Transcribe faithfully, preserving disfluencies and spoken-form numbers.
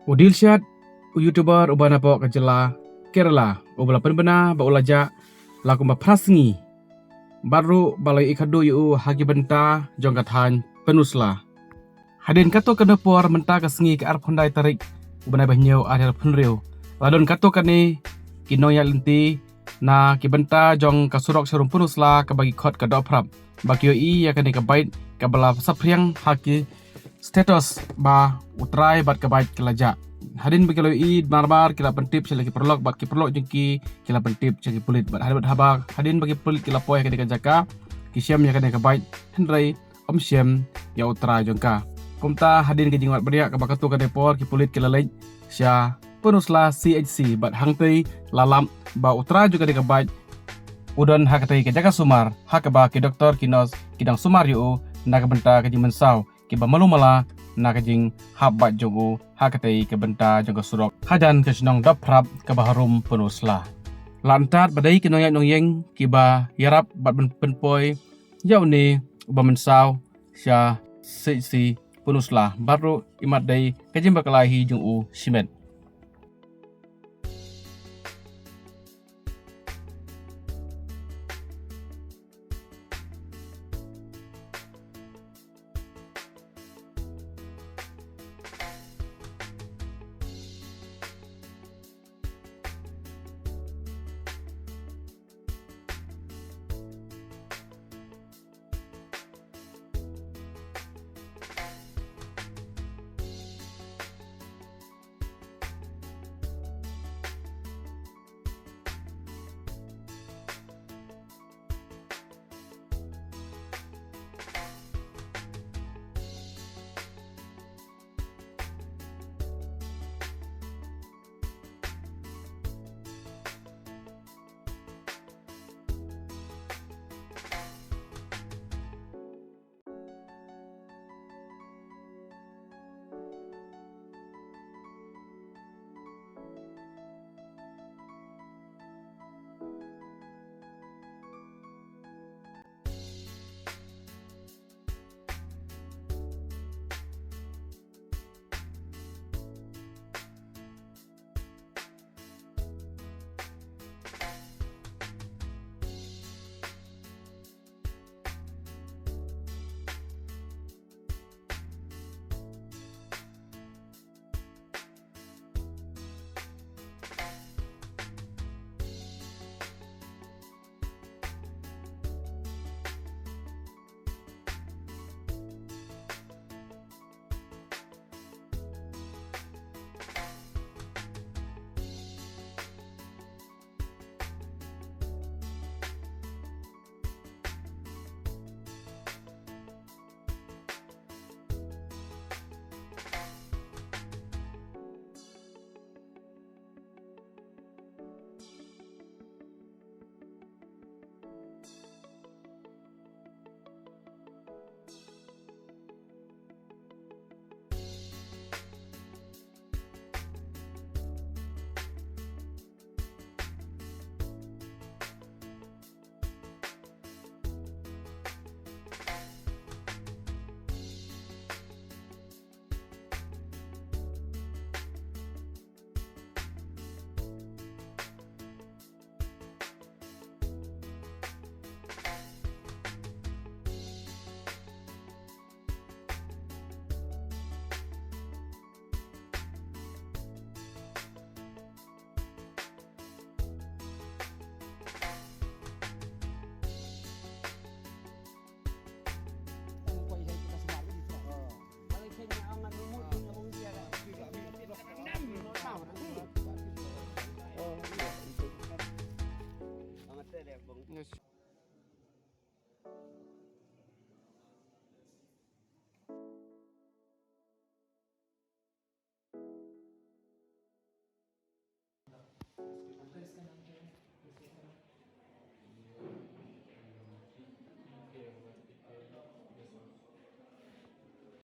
U Dilshad, u YouTuber uba napoh ka jylla Kerala, uba la pynbna ba u la jah la kumba phra sngi bad ruh ba la ïohi khadduh ïa u ha ki bynta jong ka thaiñ Pynursla. Hadien katto katne por mynta ka sngi ka arphew khyndai tarik u bnai ba hynñiew ar hajar arphew hynriew, la don katto katne ki nongïaid lynti na ki bynta jong ka surok sharum Pynursla kaba ki khot ka Dohphrap, ba ki ïohi ïa kane ka bike kaba la saphriang ha ki status ba u trai bad ka bike ki la jah. Hadien ba ki la ïohi mar mar ki la pyntip sha la ki paralok bad ki paralok jong ki ki la pyntip sha ki pulit bad hadien bad haba hadien ba ki pulit ki la poi ha kane ka jaka, ki shem ïa kane ka bike, hynrei ym shem ïa u trai jong ka. Kumta hadien ka jingwad bniah kaba katto katne por ki pulit ki la leit sha Pynursla C H C bad hangtei la lap ba u trai jong kane ka bike u don ha katei ka jaka sumar, ha kaba ki doktor ki nurse ki dang sumar ïa u na ka bynta ka jingmynsaw kiba malu mala na ka jinghap bike jong u ha katei ka bynta jong ka surok hajan ka shnong Dohphrap kaba harum Pynursla. La antad ba dei ki nongïaid nongïeng kiba ïarap bad ban pynpoi ïa une uba mynsaw sha C H C Pynursla bad ruh imat dei ka jingbakla hi jong u shimet. Yes.